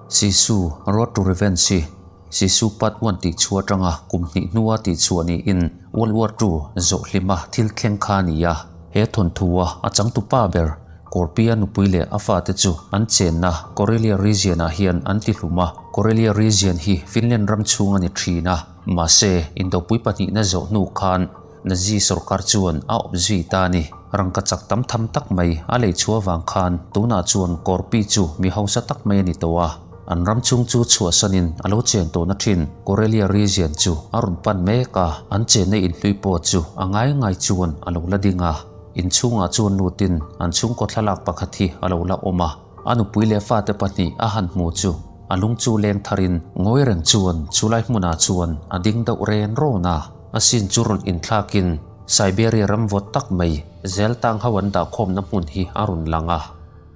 Sisu, Road to Revenge hi Sisu Part One tih chhuah atanga kum hnih hnua tih chhuah niin World War Two zawh hlima thil thleng kha a ni a. He thawnthu-a a changtupa ber Korpia nupui leh a fate chu an chenna Karelia region-ah hian an ti hlum a. Karelia region hi Finland ram chhung a ni thin a, mahse indopui pahnihna zawh hnu khan Nazi sorkar chuan a awp zui ta a ni. Rangka chak tam tham tak mai a lei chhuah vang khan tunah chuan Korpi chu mi hausa tak mai a ni tawh a. An ram chhung chu chhuahsanin a lo chen tawhna thin Karelia region chu a rawn pan mek a, an chenna inhlui pawh chu a ngai ngai chuan a lo la ding a. Inchhungah chuan lutin an chhungkaw thlalak pakhat hi a lo la awm a, a nupui leh fate pahnih a han hmu chu a lung chu leng tharin ngawi reng chuan chulai hmunah chuan a ding deuh ren rawn a. A sin chu rawn inthlakin Siberia ram vawt tak mai Zeltang ho an dahkhawmna hmun hi a rawn lang a.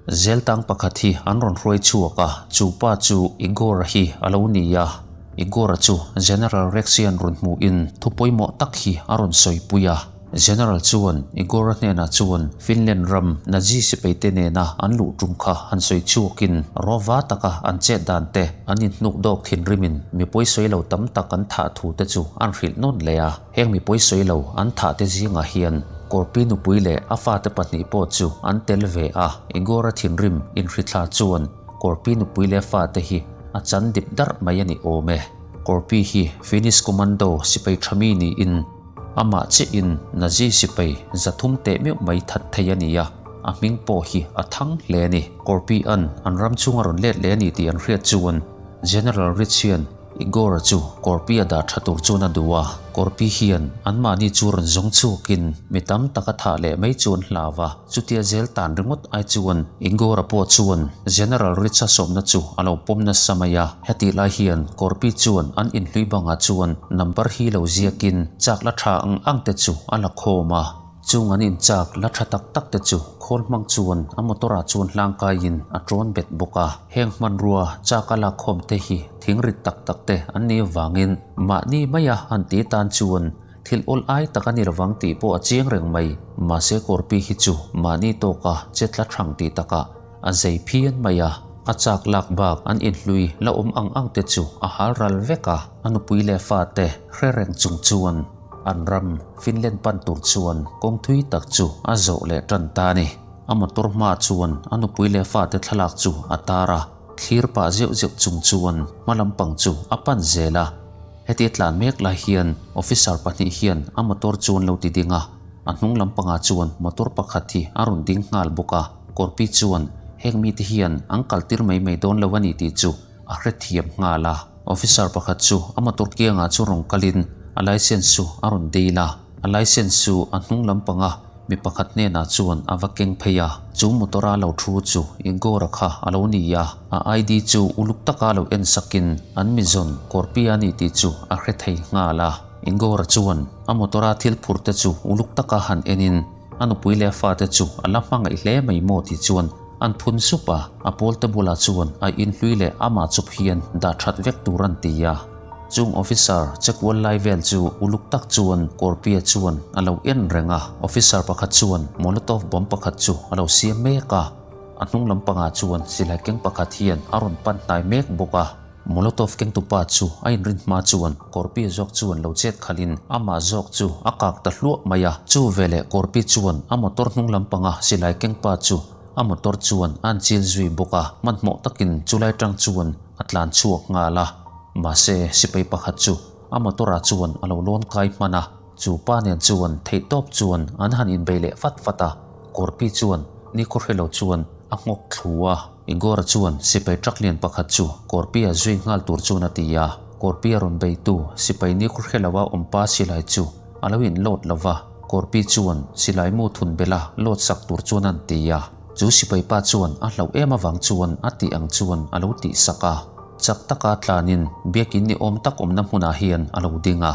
Zeltang pakhat hi an rawn hruai chhuak a, chu pa chu Igor-a hi a lo ni a. Igor-a chu General Rex hian rawn hmuhin thu pawimawh tak hi a rawn sawipui a. General chuan Igor-a hnenah chuan Finland ram Nazi sipaite nena an luh tum kha han sawi chhuakin rawva taka an chet dan te an inhnuk dawk thinrimin mi pawisawi lo tam tak an thah thu te chu an hrilh nawn leh a. Heng mi pawisawi lo an thah te zingah hian Korpi nupui leh a fate pahnih pawh chu an tel ve a. Igor-a thinrim inhrithla chuan Korpi nupui leh fate hi a chan dip darh mai a ni awm e. Korpi hi Finnish Commando sipai tha mi niin, Amah chiahin Nazi sipai 300 teh meuh mai that thei a ni a, a hming pawh hi a thang hle a ni. Korpi'an an ram chhunga rawn let leh a ni tih an hriat chuan General Ritz hian Igor-a chu Korpi-a dah tha tur chuan a duh a, Korpi hian anmahni chu rawn zawng chhuakin mi tam tak a thah leh mai chu an hlau a. Chutia zel tan ringawt ai chuan Igor-a pawh chuan General Ritz-a sawmna chu a lo pawm nasa mai a. Hetih lai hian Korpi chuan an inhlui bangah chuan number hi lo ziakin chak la tha ang ang te chu a la khawm a. Chung an inchak la tha tak tak te chu khawl hmang chuan a motor-ah chuan hlangkaiin a tawn bet bawk a. Heng hmanrua chak a lakkhawm te hi thingrit tak tak te an nih avangin mahni maia an ti tan chuan Thil awl ai tak a ni lovang tih pawh a chiang reng mai. Mahse Korpi hi chu mahni tawka che tla thang tih takah a zei phian mai a. A chak lak bak an inhlui la awm ang ang te chu a hal ral vek a. A nupui leh fate hre reng chung chuan an ram Finland pan tur chuan kawng thui tak chu a zawh leh tan ta a ni. A motor hma chuan a nupui leh fate thlalak chu a tar a. Thlir pah zeuh zeuh chung chuan hma lampang chu a pan zel a. Heti tlan mek lai hian officer pahnih hian a motor chu an lo ti ding a, a hnung lampangah chuan motor pakhat hi a rawn ding nghal bawk a, Korpi chuan heng mite hian an kaltir mai mai dawn lo a ni tih chu a hrethiam nghal a. Officer pakhat chu a motor kiangah chu rawn kalin a license chu a rawn deal a, a license chu a hnung lampanga Mi pakhat hnenah chuan a va keng phei a, chu motor a lo thu chu Igor-a kha a lo ni a, a ID chu uluk taka lo en sakin an mi zawn Korpi a ni tih chu a hre thei nghal a. Igor-a chuan a motor a thil phur te chu uluk taka han enin a nupui leh a fate chu a la hmangaih hle mai maw tih chuan an phun sup a, a pawlte bulah chuan a inhlui leh amah chup hian dah that vek tur an ti a. Chung officer che kual lai vel chu uluk tak chuan Korpia chuan a lo en reng a, officer pakhat chuan molotov bomb pakhat chu a lo siam mek a, a hnung lampangah chuan silai keng pakhat hian a rawn pan hnai mek bawk a. Molotov kengtupa chu a inrin hma chuan Korpia zawk chuan lo chet khalhin amah zawk chu a kak ta hluah mai a, chu veleh Korpi chuan a motor hnung lampanga silai kengpa chu a motor chuan a an chil zui bawk a, hmanhmawh takin chulai tang chuan a tlan chhuak nghal a. Mahse, sipai pakhat chu a motor ah chuan a lo lawn kai hman a, chu pa nen chuan theihtawp chuan an han inbei leh vat vat a, Korpi chuan nikhaw hre lo chuan a nghawk thlu a. Igor chuan sipai truck lian pakhat chu Korpi a zui nghal tur chuan a ti a, Korpi a rawn beitu sipai nikhaw hre lo a awm pa silai chu a lo in load lo va, Korpi chuan silai mu thun bela load sak tur chuan an ti a. Chu sipai pa chuan a hlauh em avang chuan a tih ang chuan a lo tih sak a. Chak taka tlanin biakin ni awm tak awmna hmunah hian a lo ding a.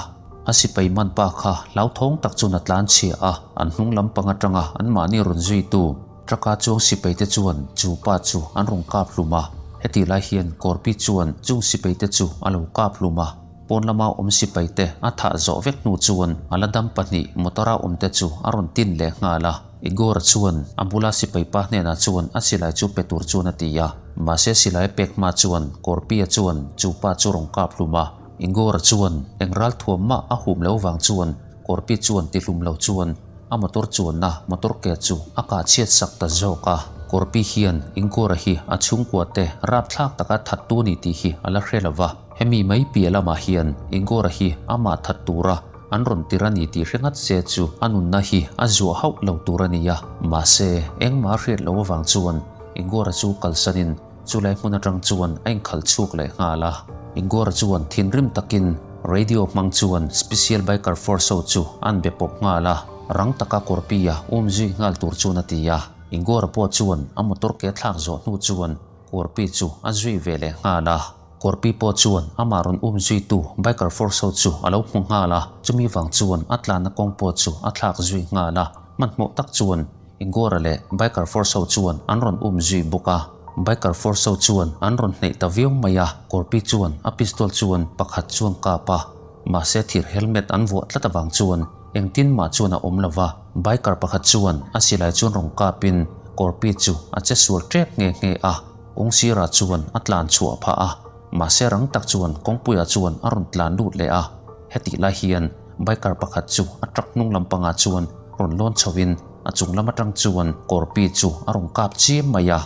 A sipai man pa kha hlauthawng tak chuan a tlan chhia a, an hnung lampang atanga anmahni rawn zuitu truck-a chuang sipaite chuan chu pa chu an rawn kap hlum a. Hetih lai hian Korpi chuan chung sipaite chu a lo kap hlum a. Pawn lama awm sipaite a thah zawh vek hnu chuan a la dam pahnih motor-a awmte chu a rawn tin leh nghal a. Igor chuan a bula sipai pa hnenah chuan a silai chu pe tur chuan a ti a. Mahse silai a pek hma chuan Korpi-a chuan chu pa chu rawn kap hlum a. Igor-a chuan eng ral thuam mah a hum lo vang chuan Korpi chuan ti hlum lo chuan a motor chuanna motor ke chu a kah chhiat sak ta zawk a. Korpi hian Igor-a hi a chhungkua te rapthlak taka thattu ni tih hi a la hre lo va. Hemi mai piah lamah hian Igor-a hi amah that tura an rawn tir a ni tih hre ngat se chu a nunna hi a zuah hauh lo tur a ni a. Mahse, engmah a hriat loh avang chuan Igor-a chu kalsanin chulai hmun atang chuan a inkhalh chhuak leh nghal a. Igor-a chuan thinrim takin radio hmang chuan Special Biker Force ho chu an be pawp nghal a, rang taka Korpi-a um zui nghal tur chuan a ti a. Igor-a pawh chuan a motor ke thlak zawh hnu chuan Korpi chu a zui ve leh nghal a. Korpi pawh chuan amah rawn um zuitu Biker Force ho chu a lo hmu nghal a, chumi vang chuan a tlanna kawng pawh chu a thlak zui nghal a. Hmanhmawh tak chuan Igor-a leh Biker Force ho chuan an rawn um zui bawk a. Biker Force ho chuan an rawn hneih ta viau mai a, Korpi chuan a pistol chuan pakhat chuan kap a. Mahse thir helmet an vuah tlat avang chuan engtin mah chuan a awm lo va. Biker pakhat chuan a silai chuan rawn kapin Korpi chu a che sual tep nghe nghe a. Kawng sirah chuan a tlan chhuah phah a, mahse rang tak chuan kawngpuiah chuan a rawn tlan lut leh a. Hetih lai hian biker pakhat chu a truck hnung lampangah chuan rawn lawn chhoin a chung lam atang chuan Korpi chu a rawn kap chiam mai a.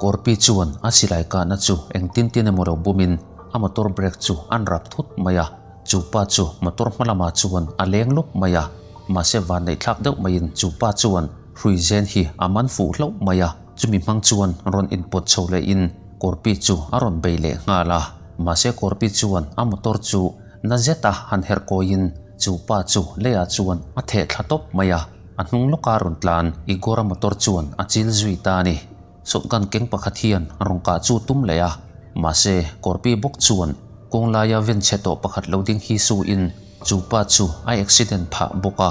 Korpi chuan a silai kahna chu engtin tin emaw lo bumin a motor brake chu an rap thut mai a. Chu pa chu motor hma lamah chuan a leng lawp mai a, mahse vanneih thlak deuh maiin chu pa chuan hrui zen hi a man fuh hlauh mai a. Chumi hmang chuan rawn inpawt chho lehin Korpi chu a rawn bei leh nghal a. Mahse Korpi chuan a motor chu na zeta han herh kawiin chu pa chu leiah chuan a theh thla tawp mai a. A hnung lawka rawn tlan Igor-a motor chuan a chil zui ta a ni. Shotgun keng pakhat hian rawn kah chu tum leh a. Mahse Korpi bawk chuan kawng laia ven chhe tawh pakhat lo ding hi suin chu pa chu a accident phah bawk a.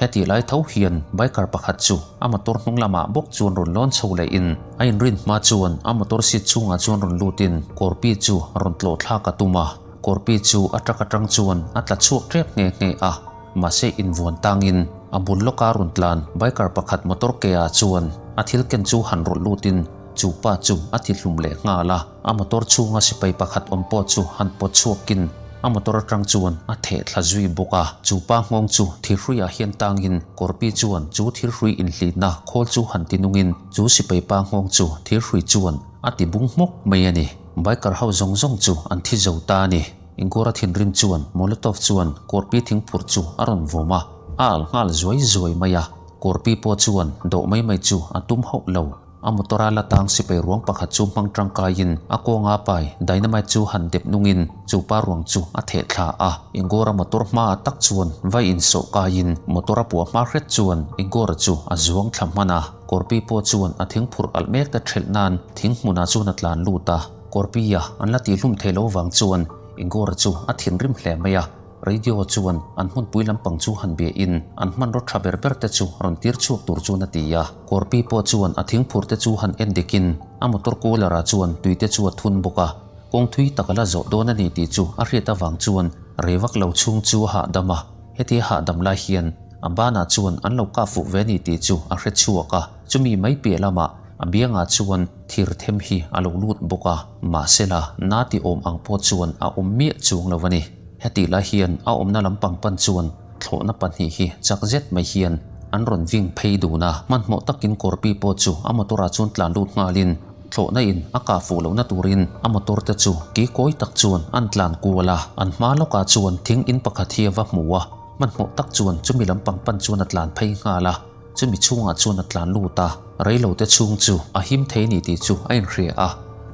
Hetih lai tho hian biker pakhat chu a motor hnung lamah bawk chuan rawn lawn chho lehin a inrin hma chuan a motor seat chhungah chuan rawn lutin Korpi chu rawn tlawh thlak a tum a. Korpi chu a truck atang chuan a tla chhuak tep nghe nghe a, mahse invuan tangin a bul lawka rawn tlan biker pakhat motor ke ah chuan a thil ken chu han rawlh lutin chu pa chu a ti hlum leh nghal a. A motor chhunga sipai pakhat awm pawh chu han pawt chhuakin a motor atang chuan a theh thla zui bawk a. Chu pa nghawng chu thirhruiah hian tangin Korpi chuan chu thirhrui inhlitna khawl chu han ti nungin chu sipai pa nghawng chu thirhrui chuan a ti bung hmawk mai a ni. Biker ho zawng zawng chu an thi zo ta a ni. Igor-a thinrim chuan Molotov chuan Korpi thingphurh chu a rawn vawm a, a alh nghal zuai zuai mai a. Korpi pawh chuan dawh mai mai chu a tum hauh lo. A motor a la tang sipai ruang pakhat chu hmang tangkaiin a kawnga pai dynamite chu han dep nungin chu pa ruang chu a theh thla a. Igor-a motor hmaah tak chuan vai insawh kaiin motor a puah hma hret chuan Igor-a chu a zuang thla hman a. Korpi pawh chuan a thing phurh alh mek te thelh nan thing hmunah chuan a tlan lut a. Korpi-a an la tihhlum thei lo vang chuan Igor-a chu a thinrim hle mai a. Radio chuan an hmunpui lampang chu han biahin an hmanraw tha ber ber te chu rawn tir chhuak tur chuan a ti a. Korpi pawh chuan a thingphur te chu han en dikin a motor cooler ah chuan tui te chu a thun bawk a. Kawng thui tak a la zawh dawn a ni tih chu a hriat avang chuan rei vak lo chhung chu a hahdam a. Hetia hahdam lai hian a banah chuan an lo kah fuh ve a ni tih chu a hre chhuak a. Chumi mai piah lamah a biangah chuan thir them hi a lo lut bawk a. Mahsela na ti awm ang pawh chuan a awm miah chuang lo a ni. Hetih lai hian a awmna lampang pan chuan thlawhna pahnih hi chak zet mai hian an rawn ving phei dun a. Hmanhmawh takin Korpi pawh chu a motor ah chuan tlan lut nghalin thlawhna in a kah fuh lohna turin a motor te chu ki kawi tak chuan an tlan kual a. An hma lawkah chuan thing in pakhat hi a va hmu a, hmanhmawh tak chuan chumi lampang pan chuan a tlan phei nghal a. Chumi chhungah chuan a tlan lut a, reilote chhung chu a him thei a ni tih chu a inhria a,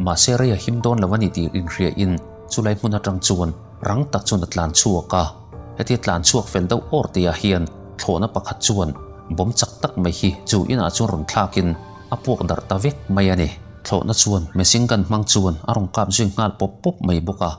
mahse rei a him dawn lo a ni tih inhria in chulai hmun atang chuan rang tak chuan a tlan chhuak a. Hetia tlan chhuak fel deuh awr tihah hian thlawhna pakhat chuan bawm chak tak mai hi chu inah chuan rawn thlakin a puak darh ta vek mai a ni. Thlawhna chuan machine gun hmang chuan a rawn kap zui nghal pawp pawp mai bawk a,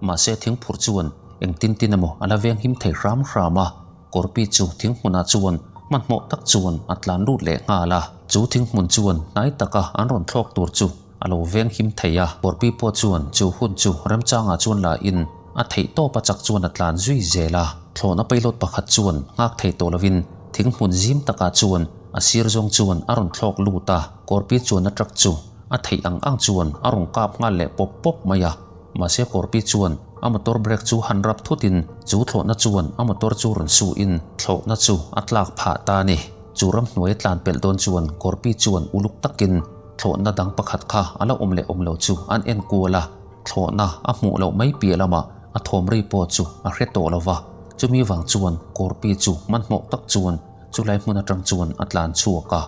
mahse thingphur chuan engtin tin emaw a la veng him thei hram hram a. Korpi chu thinghmunah chuan hmanhmawh tak chuan a tlan lut leh nghal a. Chu thinghmun chuan hnai taka an rawn thlawk tur chu a lo veng him thei a. Korpi pawh chuan chu hun chu remchangah chuan la in a theih tawp a chak chuan a tlan zui zel a. Thlawhna pilot pakhat chuan nghak thei tawh lovin thinghmun zim takah chuan a sir zawng chuan a rawn thlawk lut a. Korpi chuan a truck chu. A theih ang ang chuan a rawn kap nghal leh pawp pawp mai a. Mahse Korpi chuan a motor brake chu han rap thutin chu thlawhna chuan a motor chu rawn suhin thlawhna chu a tlak phah ta a ni. Chu ramhnuai a tlan pelh dawn chuan Korpi chuan uluk takin thlawhna dang pakhat kha a la awm leh awm lo chu an en kual a. Thlawhna a hmuh loh mai piah lamah a thawm ri pawh chu a hre tawh lo va, chumi vang chuan Korpi chu hmanhmawh tak chuan chulai hmun atang chuan a tlan chhuak a.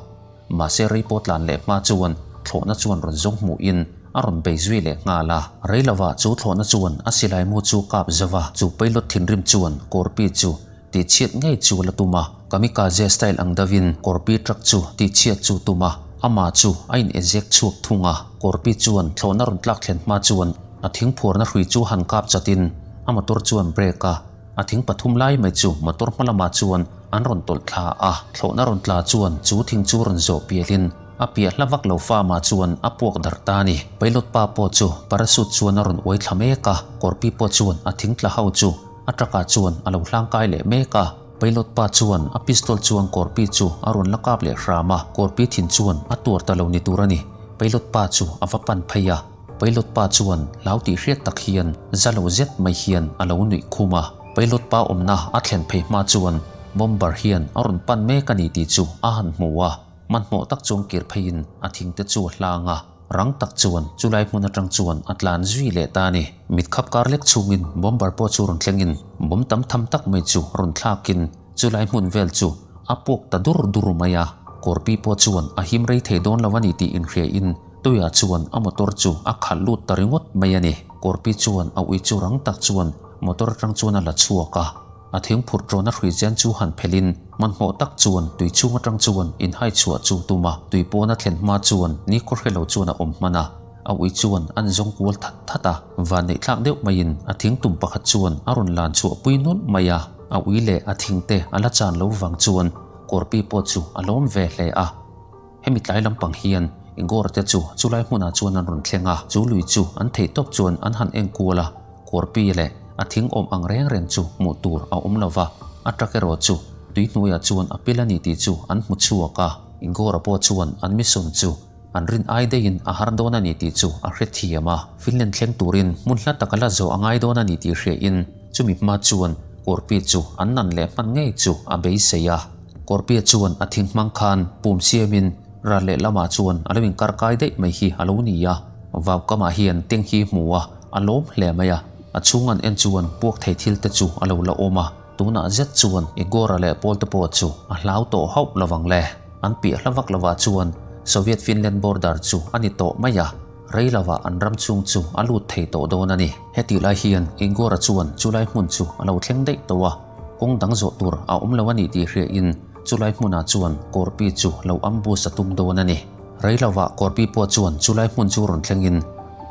Mahse rei pawh tlan leh hma chuan thlawhna chuan rawn zawng hmuhin a rawn bei zui leh nghal a. Rei lovah chu thlawhna chuan a silai mu chu kap zauh a, chu pilot thinrim chuan Korpi chu tihchhiat ngei chu la tum a. Kamikaze style ang deuhin Korpi truck chu tihchhiat chu tum a, amah chu a in eject chhuak thung a. Korpi chuan thlawhna rawn tlak thlen hma chuan a thingphuarna hrui chu han kap chatin a motor chuan brake a. A thing pathum lai mai chu motor hma lamah chuan an rawn tawlh thla a, thlawhna rawn tla chuan chu thing chu rawn zawh pialin a piah hla vak lo farm ah chuan a puak darh ta a ni. Pilot pa pawh chu parachute chuan a rawn uai thla mek a, Korpi pawh chuan a thing tla ho chu a truck ah chuan a lo hlangkai leh mek a. Pilot pa chuan a pistol chuan Korpi chu a rawn la kap leh hram a, Korpi thin chuan a tuar ta lo ni tur a ni. Pilot pa chu a va pan phei a. Pilot pa chuan hlau tih hriat tak hian za lo zet mai hian a lo nuih khum a. Pilot pa awmna a thlen phei hma chuan bomber hian a rawn pan mek a ni tih chu a han hmu a. Hmanhmawh tak chuan kir pheiin a thing te chu a hlang a. Rang tak chuan chulai hmun atang chuan a tlan zui leh ta a ni. Mit khap kar lek chungin bomber pawh chu rawn thlengin bomb tam tham tak mai chu rawn thlakin chulai hmun vel chu a puak ta dur dur mai a. Kawrpi pawh chuan a him rei thei dawn lo a ni tih inhriain Tuiah chuan a motor chu a khalh lut ta ringawt mai a ni. Kawrpi chuan a ui chu rang tak chuan motor atang chuan a la chhuak a. A thing phurh ṭawn a hrui chen chu han phelhin hmanhmawh tak chuan tui chhung atang chuan inhai chhuah chu tum a. Tui pawn a thlen hma chuan ni khaw hre lo chuan a awm hman a. A ui chuan an zawng kual that that a. Van neih thlak deuh maiin a thing tum pakhat chuan a rawn lan chhuah pui nawlh mai a. A ui leh a thing te a la chan lo vang chuan Kawrpi pawh chu a lawm ve hle a. Hemi tlai lampang hian Igor te chu chulai hmunah chuan an rawn thleng a, chu lui chu an theih tawp chuan an han en kual a, Kawrpi leh a thing awm ang reng reng chu hmuh tur a awm lo va, a truck erawh chu tui hnuaiah chuan a pil a ni tih chu an hmu chhuak a. Igor-a pawh chuan an mission chu an rin ai daihin a har dawn a ni tih chu a hrethiam a, Finland thleng turin hmun hla taka la zawh a ngai dawn a ni tih hriain chumi hma chuan Kawrpi chu an nan leh hman ngei chu a beisei a. Kawrpia chuan a thing hmang khan pum siamin ral leh lamah chuan a lo inkar kai daih mai hi a lo ni a. Vau kamah hian teng hi hmu a, a lawm hle mai a. A chhung an en chuan puak thei thil te chu a lo la awm a. Tunah zet chuan Igor-a leh Paul te pawh chu a hlau tawh hauh lo vang le. An piah hla vak lovah chuan Soviet-Finland border chu a ni tawh mai a. Rei lovah an ram chhung chu a lut thei tawh dawn a ni. Hetih lai hian Igor-a chuan chulai hmun chu a lo thleng daih tawh a. Kawng dang zawh tur a awm lo a ni tih hriain chulai hmunah chuan Kawrpi chu lo ambush a tum dawn a ni. Rei lovah Kawrpi pawh chuan chulai hmun chu rawn thlengin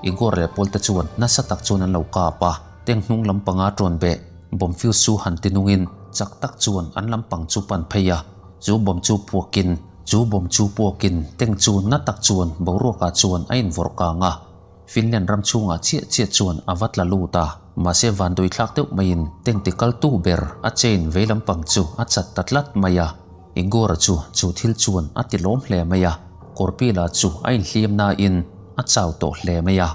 Igor leh Paul te chuan nasa tak chuan an lo kap a, tank hnung lampanga ṭawn beh bomb fuse chu han ti nungin chak tak chuan an lampang chu pan phei a, chu bomb chu puakin chu bomb chu puakin tank chu na tak chuan boruakah chuan a invawrh kang a. Finland ram chhungah chiah chiah chuan a va tla lut a, mahse vanduai thlak deuh maiin tank ti kaltu ber a chain vei lampang chu a chat ta tlat mai a. Igor-a chu chu thil chuan a ti lawm hle mai a, Korpila chu a inhliam nain a chau tawh hle mai a.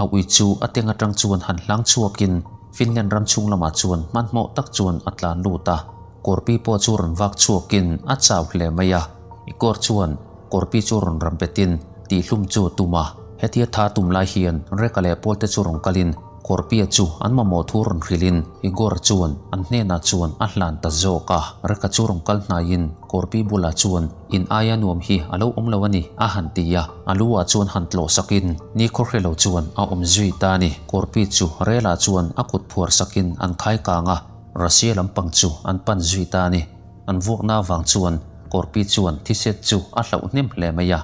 A ui chu a tank atang chuan han hlang chhuakin Finland ram chhung lamah chuan hmanhmawh tak chuan a tlan lut a. Korpi pawh chu rawn vak chhuakin a chau hle mai a, Igor chuan Kawrpi chu rawn ram betin tihhlum chu a tum a. Hetia tha tum lai hian Reka leh Pawlte chu rawn kalin Kawrpia chu an mamawh thu rawn hrilhin Igor chuan an hnenah chuan a hlan ta zawk a. Reka chu rawn kal hnaiin Kawrpi bulah chuan in aia nuam hi a lo awm lo a ni a han ti a. A lu ah chuan han tlawh sakin nikhaw hre lo chuan a awm zui ta a ni. Kawrpi chu relah chuan a kut phuar sakin an khai kang a, Russia lampang chu an pan zui ta a ni. An vuakna avang chuan Kawrpi chuan thiset chu a hlauh hnem hle mai a.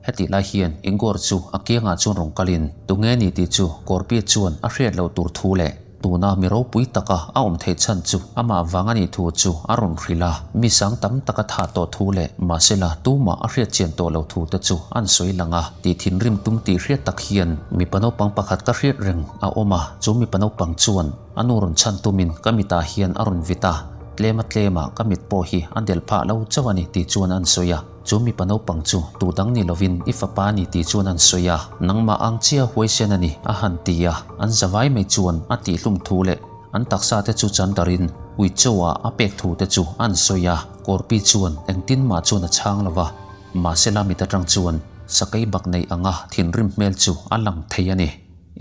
Hetih lai hian Igor chu a kiangah chuan rawn kalin, Tunge ni tih chu Kawrpi chuan a hriat loh tur thu leh tuna mi ropui taka a awm theih chhan chu amah vang a nih thu chu a rawn hrilh a. Mi sang tam taka thah tawh thu leh mahsela tumah a hriat chian tawh loh thu te chu an sawi lang a. Tih thinrim tum tih hriat tak hian mipa naupang pakhat ka hriat reng a awm a, chu mipa naupang chuan A nu rawn chhan tumin ka mitah hian a rawn vit a, tlema tlemah ka mit pawh hi a delh phah lo chauh a ni tih chuan an sawi a. Chu mipa naupang chu tu dang ni lovin i fapa a ni tih chuan an sawi a, nangmah ang chiah huaisen a ni a han ti a, an zavai mai chuan a tihhlum thu leh an taksa te chu chan darin uicho-ah a pek thu te chu an sawi a, Kawrpi chuan engtin mah chuan a chhang lo va, mahsela mit atang chuan sakei bak nei anga thinrim hmel chu a lang thei a ni.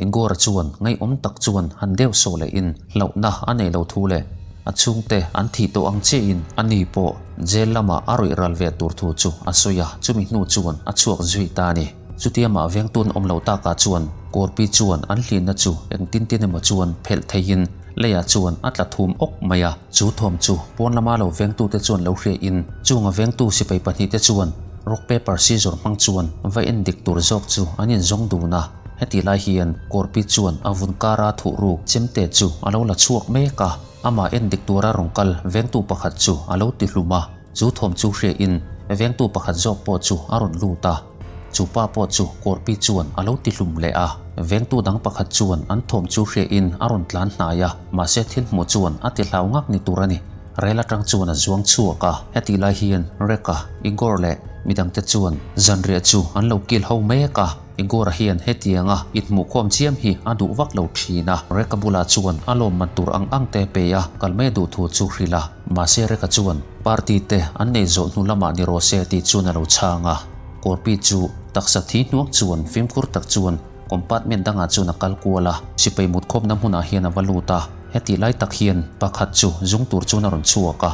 Igor-a chuan ngaihawm tak chuan han deuh sawh lehin hlauhna a nei lo thu leh a chhungte an thih tawh ang chiahin a ni pawh jail lamah a rawih ral ve tur thu chu a sawi a, chumi hnu chuan a chhuak zui ta a ni. Chutia mah vengtun awm lo takah chuan Kawrpi chuan an hlinna chu engtin tin emaw chuan phelh theihin leiah chuan a tla thum awk mai a. Chu thawm chu pawn lama lo vengtute chuan lo hriain chunga vengtu sipai pahnihte chuan rock paper scissor hmang chuan va en dik tur zawk chu an inzawng dun a. Heti lai hian Kawrpi chuan a vun kara thuh ruk chemte chu a lo la chhuak mek a, amah en dik tura rawn kal vengtu pakhat chu a lo ti hlum a, chu thawm chu hriain vengtu pakhat zawk pawh chu a rawn lut a, chu pa pawh chu Kawrpi chuan a lo ti hlum leh a. Vengtu dang pakhat chuan an thawm chu hriain a rawn tlan hnai a, mahse thil hmuh chuan a ti hlau ngak ni tur a ni. Rel atang chuan a zuang chhuak a, heti lai hian Reka, Igor leh midangte chuan zanriah chu an lo kil ho mek a. Igor-a hian hetianga inhmuhkhawm chiam hi a duh vak lo thin a, Reka bulah chuan a lawmman tur ang ang te pe a, kal mai duh thu chu hrilh a. Mahse Reka chuan party te an nei zawh hnu lamah ni rawh se tih chuan a lo chhang a. Kawrpi chu taksa thi hnuang chuan fimkhur tak chuan compartment dangah chuan a kal kual a, sipai mutkhawmna hmunah hian a va lut a. Hetih lai tak hian pakhat chu zung tur chuan a rawn chhuak a,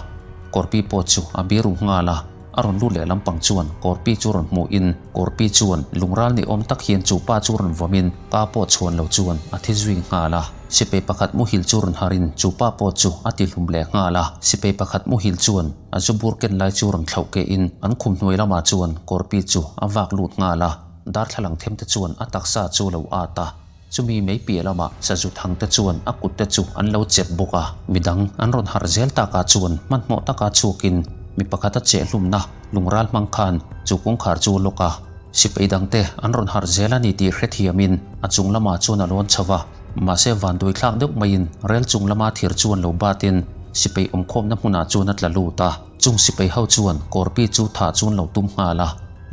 Kawrpi pawh chu a biru nghal a. A rawn lut leh lampang chuan Kawrpi chu rawn hmuhin Kawrpi chuan lungral ni awm tak hian chu pa chu rawn vawmin pa pawh chhuan lo chuan a thi zui nghal a. Sipai pakhat muhil chu rawn harin chu pa pawh chu a ti hlum leh nghal a. Sipai pakhat muhil chuan a zu bur ken lai chu rawn thlauh kehin an khum hnuai lamah chuan Kawrpi chu a vak lut nghal a. Darthlalang them te chuan a taksa chu lo at a. Chumi mei piah lamah sazu thang te chuan a kut te chu an lo chep bawk a, midang an rawn harh zel takah chuan hmanhmawh taka chhuakin mi pakhat a cheh hlumna lungral hmang khan chu kawngkhar chu a lawk a. Sipai dangte an rawn harh zel a ni tih hrethiamin a chung lamah chuan a lawn chho va, mahse vanduai thlak deuh maiin rel chung lama thir chuan lo batin sipai awmkhawmna hmunah chuan a tla lut a. Chung sipai ho chuan Kawrpi chu thah chuan lo tum nghal a.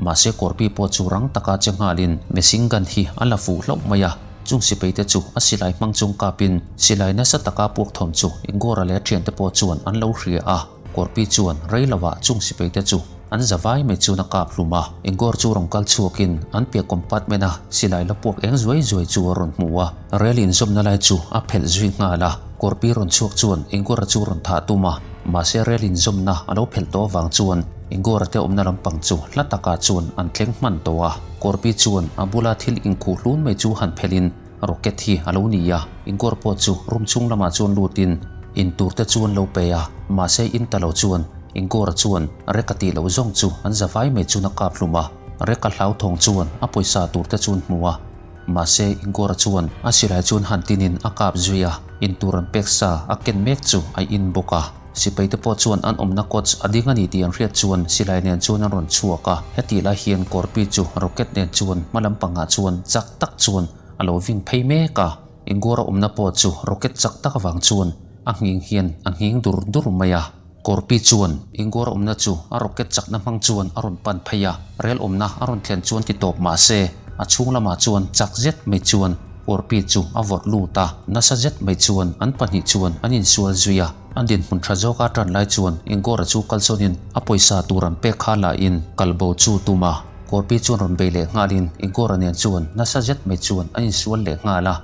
Mahse Kawrpi pawh chu rang taka che nghalin machine gun hi a la fuh hlauh mai a, chung sipaite chu a silai hmang chung kapin silai nasa taka puak thawm chu Igor-a leh a thiante pawh chuan an lo hria a, Kawrpi chuan rei lovah chung sipaite chu an za vai mai chuan a kap hlum a. Igor chu rawn kal chhuakin an piah compartment a silai la puak eng zuai zuai chu a rawn hmu a, rel inzawmna lai chu a phelh zui nghal a, Kawrpi rawn chhuak chuan Igor-a chu rawn thah tum a, mahse rel inzawmna a lo phelh tawh avang chuan Igor-a te awmna lampang chu hla takah chuan an thleng hman tawh a, Kawrpi chuan a bula thil inkhuh hlun mai chu han phelhin rocket hi a lo ni a, Igor pawh chu room chhung lamah chuan lutin in tur te chuan lo pe a, mahse in ta lo chuan Igor-a chuan rek a tih loh zawng chu an za vai mai chuan a kap hlum a, rek a hlauthawng chuan a pawisa tur te chuan hmu a. Mahse, Igor-a chuan a silai chuan han tinin a kap zui a, in tur an pek sa a ken mek chu a in bawk a. Sipaite pawh chuan an awmna coach a ding a ni tih an hriat chuan silai nen chuan an rawn chhuak a. Hetih lai hian Kawrpi chu rocket nen chuan hma lampangah chuan chak tak chuan a lo ving phei mek a. Igor-a awmna pawh chu rocket chak tak avang chuan a nghing hian a nghing dur dur mai a. Kawrpi chuan Igor awmna chu a rocket chakna hmang chuan a rawn pan phei a, rel awmna a rawn thlen chuan ti tawp mah se, a chhung lamah chuan chak zet mai chuan Kawrpi chu a vawrh lut a, nasa zet mai chuan an pahnih chuan an insual zui a, a dinhmun tha zawka tan lai chuan Igor-a chu kalsawnin a pawisa tur an pek kha lahin kalbo chu tum a, Kawrpi chuan rawn bei leh nghalin Igor-a nen chuan nasa zet mai chuan an insual leh nghal a,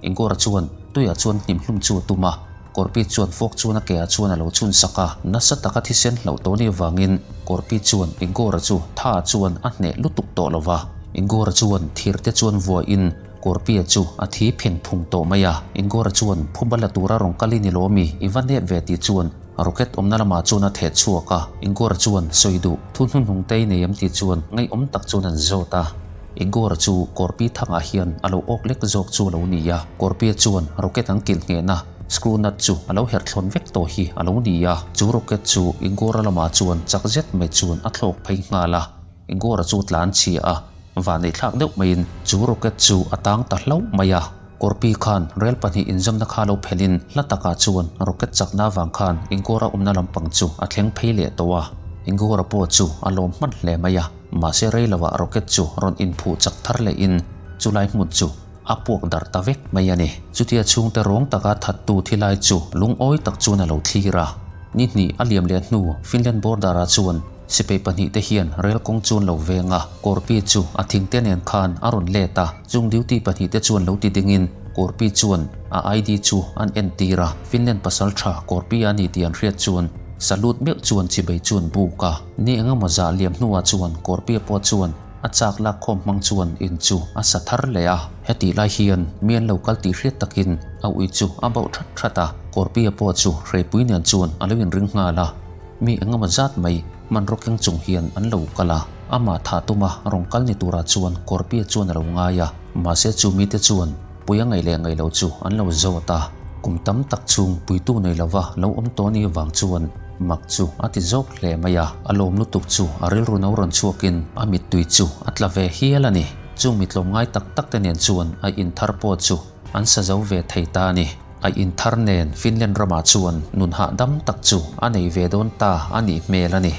Igor-a chuan tuiah chuan hnim hlum chu a tum a. Kawrpi chuan fawk chuan a ke ah chuan a lo chhun sak a, nasa taka thisen hlauh tawh ni avangin Kawrpi chuan Igor-a chu tha chuan a hneh lutuk tawh lo va. Igor-a chuan thir te chuan vuahin Kawrpi-a chu a thi pheng phung tawh mai a. Igor-a chuan phuba la tura rawn kal i ni lo mi, i va nep ve tih chuan rocket awmna lamah chuan a theh chhuak a. Igor-a chuan sawi duh thu hnuhnung te i nei em tih chuan ngaihawm tak chuan an zawt a. Igor-a chu Kawrpi thangah hian a lo awk lek zawk chu a lo ni a, Kawrpia chuan rocket an kilh nghehna screw nut chu a lo herh thlawn vek tawh hi a lo ni a. Chu rocket chu Igor-a lamah chuan chak zet mai chuan a thlawk phei nghal a, Igor-a chu tlan chhia a, vahneih thlak deuh maiin chu rocket chu a tang ta hlauh mai a. Kawrpi khan rel pahnih inzawmna kha lo phelhin hla takah chuan rocket chakna avang khan Igor-a awmna lampang chu a thleng phei leh tawh a. Igor-a pawh chu a lawm hman hle mai a, mahse rei lovah rocket chu rawn inphuh chak thar lehin chulai hmun chu a puak darh ta vek mai a ni. Chutia chhungte rawng taka thattu thilai chu lungawi tak chuan a lo thlir a. Ni hnih a liam leh hnu Finland border-ah chuan Sipai pahnihte hian rel kawng chu an lo veng a, Korpi chu a thingte nen khan a rawn let a, chung duty pahnihte chuan lo ti dingin Korpi chuan a ID chu an entir a, Finland pasal tha Korpi a ni tih an hriat chuan salute meuh chuan chibei chu an buk a. Ni engemaw zah liam hnuah chuan Korpia pawh chuan a chak lak khawm hmang chuan in chu a sa thar leh a, hetih lai hian mi an lo kal tih hriat takin a ui chu a bauh that that a, Korpia pawh chu hreipui nen chuan a lo inring nghal a. Mi engemaw zat mai hmanraw keng chung hian an lo kal a, amah thah tuma rawn kal ni turah chuan Kawrpia chuan a lo ngai a, mahse chu mite chuan pui a ngaih leh ngaih lo chu an lo zawt a, kum tam tak chhung puitu nei lova lo awm tawh ni vang chuan mak chu a ti zawk hle mai a, a lawm lutuk chu a rilru no rawn chhuakin a mittui chu a tla ve hial a ni. Chung mi tlawmngai tak tak te nen chuan a inthar pawh chu an sa zo ve thei ta a ni. A inthar nen Finland ramah chuan nun hahdam tak chu a nei ve dawn ta a nih hmel a ni.